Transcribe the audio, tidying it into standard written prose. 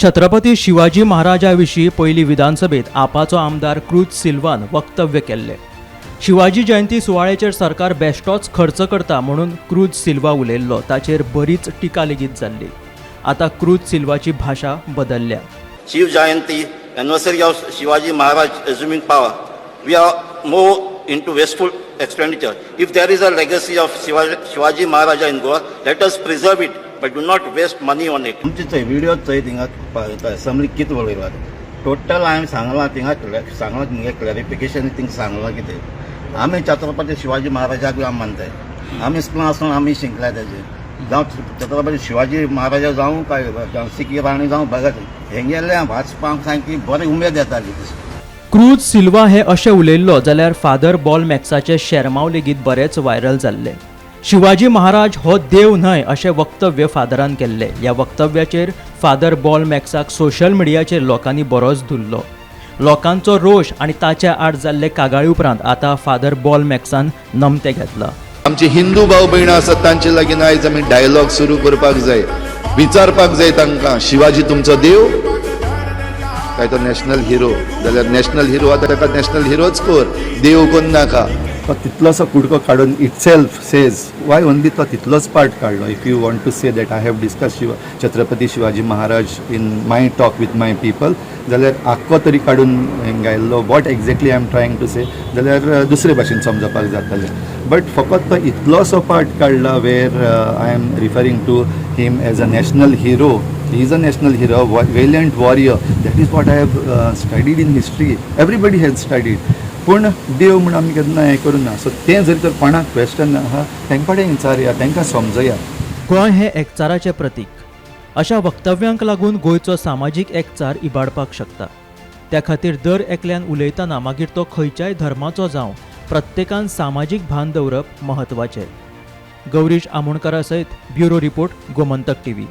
छत्रपती शिवाजी महाराजा विशीं पयलीं विधानसभेत आपाचो आमदार क्रूज सिल्वान वक्तव्य केल्लें. शिवाजी जयंती सुवाळ्याचेर सरकार बेश्टोच खर्च करता म्हणून क्रूज सिल्वा उलयल्लो. ताचेर बरीच टिका लेगीत जाल्ली. आतां क्रूज सिल्वाची भाशा बदलल्या. Shiv Jayanti, anniversary of Shivaji Maharaj assuming power. We are more into wasteful expenditure. If there is a legacy of Shivaji Maharaja in Goa, let us preserve it, but do not waste money on it. आमचे चोय video चोय, थिंगा assembly कितें उलयला total हांवें सांगलां थिंगा, सांगलां मुगे क्लॅरिफिकेशन थिंगा सांगलां कितें. आमी छत्रपती शिवाजी महाराजाक आमी मानताय. आमी स्कुलान आसतना आमी शिकल्या तेजे. जावं छत्रपती शिवाजी महाराजा जावं, काय झांसी की राणी जावं, भगत, हेंगेले वाचपाक सामकी बरी उमेद येताली. क्रूज सिल्वा हे अशें उलयल्लो जाल्यार फादर बॉल मॅक्साचे शेरमाव लेगीत बरेच व्हायरल जाल्ले. शिवाजी महाराज हो देव न्हय अशें वक्तव्य फादरान केल्लें. ह्या वक्तव्याचेर फादर बॉल मॅक्साक सोशल मिडियाचेर लोकांनी बरोच धुल्लो. लोकांचो रोश आनी ताच्या आड जाल्ले कागाळी उपरांत आतां फादर बॉल मॅक्सान नमतें घेतलां. आमचे हिंदू भाव भयणां आसात, तांचे लागीं आयज आमी डायलॉग सुरू करपाक जाय. विचारपाक जाय तांकां, शिवाजी तुमचो देव काय तो नॅशनल हिरो? जाल्यार नॅशनल हिरो आतां ताका नॅशनल हिरोच कर, देव कोन्न नाका. तो तितलोसो कुडको काडून itself says why only तो तितलोच पार्ट काडलो. If you want to say that I have discuss Chhatrapati Shivaji Maharaj in my talk with my people, जाल्यार आख्खो तरी काडून घायल्लो what exactly I am trying to say, जाल्यार दुसरे भाशेन समजपाक जातालें. बट फकत तो इतलोसो पार्ट काडला where I am referring to him as a national hero. He is a national hero, valiant warrior. That is what I have studied in history. Everybody has studied. पूण देव म्हूण आमी केन्ना हें करूं ना. सो तें जर तर कोणाक क्वेश्चन आहा, तांकां कडेन विचारया, तांकां समजया. गोंय हें एकचाराचें प्रतीक. अशा वक्तव्यांक लागून गोंयचो सामाजीक एकचार इबाडपाक शकता. त्या खातीर दर एकल्यान उलयतना, मागीर तो खंयच्याय धर्माचो जावं, प्रत्येकान सामाजीक भान दवरप म्हत्वाचें. गौरीश आमोणकरा सयत ब्युरो रिपोर्ट, गोमंतक टीव्ही.